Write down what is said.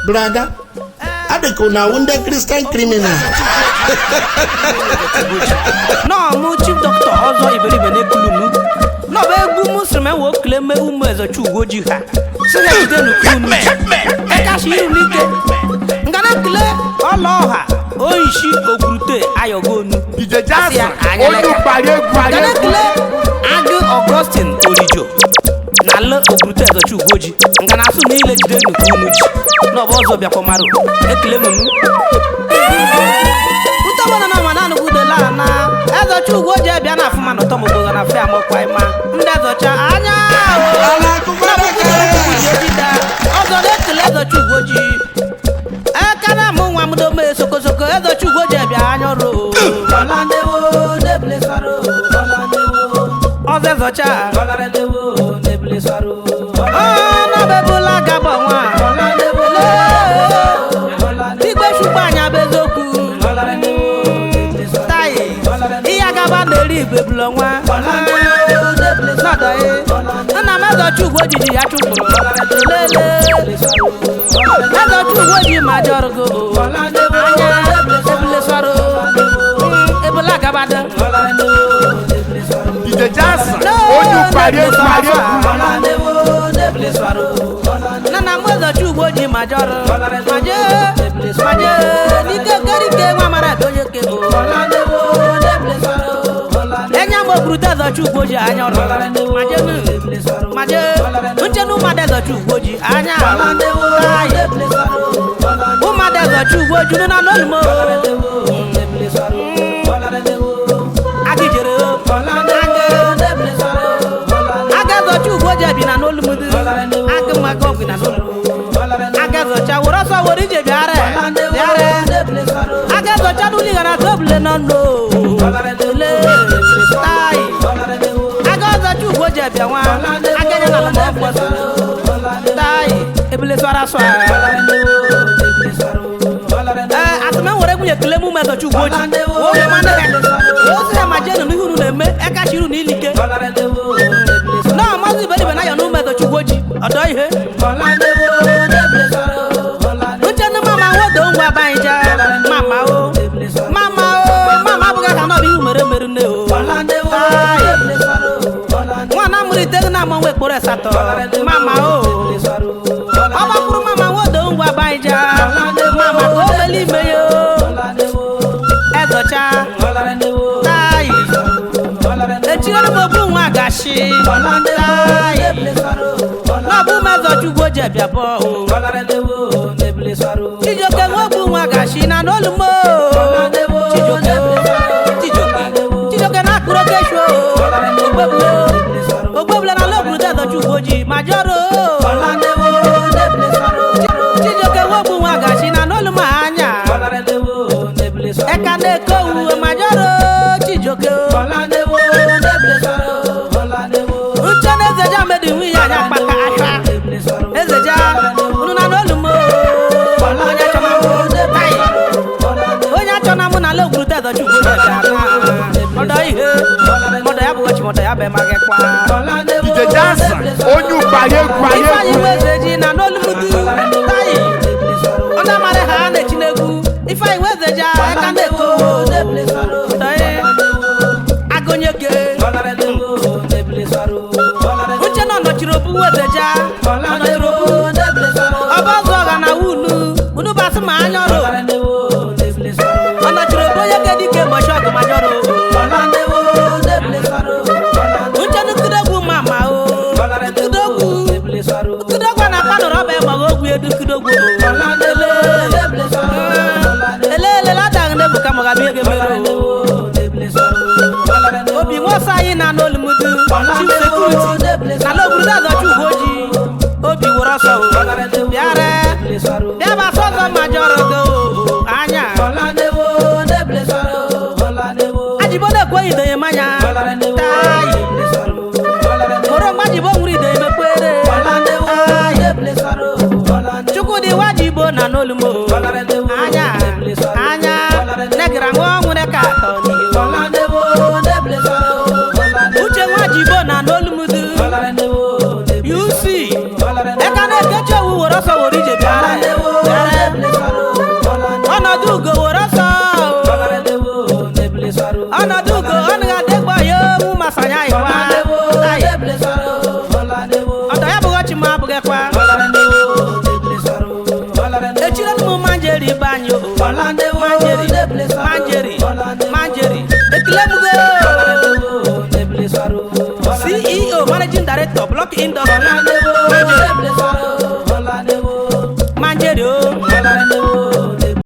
Brother, adịka na awụ ndị Christian criminal. Nọọ mụ chief doctor ọzọ iberibe na-ekulunu nọọ bụ egwu muslim ewe okele mme ụmụ ezochi ugoji ha si ha jide n'ukunu ekashi iru n'ike ngana ekele ọla ọha oyishi ogwurute ayọgonu. DJ Jackson, olùparí egwu ayé. Ngana ekele agụ Augustine Orijo na ala ogwurute ezochi ugoji ngana asụ niile jide n'ukunu ji n'ọbụ ọzọ bịakwa marụ ekele mụnụ utomana na mana anụgudela na ezocha ugoji abịa na afụma na ụtọmgbogo na afọ ya mọkwa ịma ndị ezocha anya ọzọ na-ekele ezocha ugoji aka na mụ nwa m dome sokosoko ezocha ugoji abịa anya ọrụ ọzọ ezocha ọ na-abebula gaba nwa igbe chukwu anya bụ eziokwu tai ihe agaba na-eri igwe bụlọ nwa nọdọghị nna m ezocha ugbo jiji ya chụpụrụ lele ezocha ugbo ji ma jọrọgo anya ebule sọrọ ebule agabada. DJ Jackson, olùparí egwu ayé. Nana m ezocha ugbo ji ma jọrọ maje maje n'ike kerike nwa mara ebe onye ke bụ enya m okwurute ezocha ugbo ji anya ọrụ maje nụ maje nchenu ụmụada ezocha ugbo ji anya ayi ụmụada ezocha ugbo ji nụ na n'olumo agijere aga ezocha ugbo ji ebi na n'olumudu agụ maka ọgwụ na n'olumu aga ezocha were ọsọ were ije bịara bịara aga ezocha n'ụlọ ịghara tebụl nọ n'o le tai aga ọzọcha ugbo ji abịa nwa aga ya na ala mkpọsọ tai ebule sọrọ asọ. Ee asịm enwere egwu ekele mụ ezocha ugbo ji oge ma nne ozi ha ma jenu n'ihe unu na-eme ekachi uru na ilike na ọmazụ iberibe na ya na ụmụ ezocha ugbo ji ọdọ ihe uche ndị mama nwodo ngwa banyị ja mama o mama o mama abụghị ka nọbụ ihu mere mere nne o nwana mụrụ ite na ama nwa ekporo asatọ mama o ọ gbakwuru mama nwodo ngwa banyị ja mama ka o mele ime ya o ezocha tayi echiri m ogbu nwa gashi tayi n'ọbụ m ezocha ugbo ji abịa bọ o Chijioke nwogbu nwa gashi na n'olumo Chijioke Chijioke Chijioke na-akpụrụ oke shu ogbebule ogbebule na loburu ezocha ugbo ji ma jọrọ Chijioke nwogbu nwa gashi na n'olumo anya eka na-eke owuwe ma jọrọ Chijioke uche na ezeja medi nwunye anya kpata aka ezeja unu na n'olumo onye achọna mụ tai onye achọna mụ na ala ogwurute ezocha ugbo ji abịa na ọdọ ihe mọdọ ya bụ ochi mọdọ ya bụ emaghị kwa. DJ Jackson, olùparí egwu ayé. Ifeanyị nwe eze ji na n'olumudu tai ndị amara ha na-echi n'egwu Ifeanyị nwe eze ji aka na-eko tai agụnyeke uche na ọnọchiri obu nwe eze ji ọnọchiri obu ọba ọzọ ọha na wunu unu basị ma anya ọrụ ọnọchiri obu onye kedike mbọchị ọgụ majọrọ uche nukudogwu mama o kudogwu kudogwu na kpanụrụ ọba ịgbaghị ogwu edu kudogwu elele ladaghị n'ebuka maka bịa ege mere o obi nwosa anyị na n'olumudu chief security na n'obodo azọcha ugbo ji obi were ọsọ o bịara bịa bụ asọ ọzọ ma jọrọ gị o anya ajibo na-ekweghị idenye mmanya tayi oroma jibo nwere idenye mekwere tayi chukwudi wajibo na n'olumo anya anya negara nwa nwere ka atọ n'ihe uche nwajibo na n'olumudu uc eka na-ekechi owu were ọsọ were ije bịara. Ekele m go. CEO, Managing Director, Block Industry.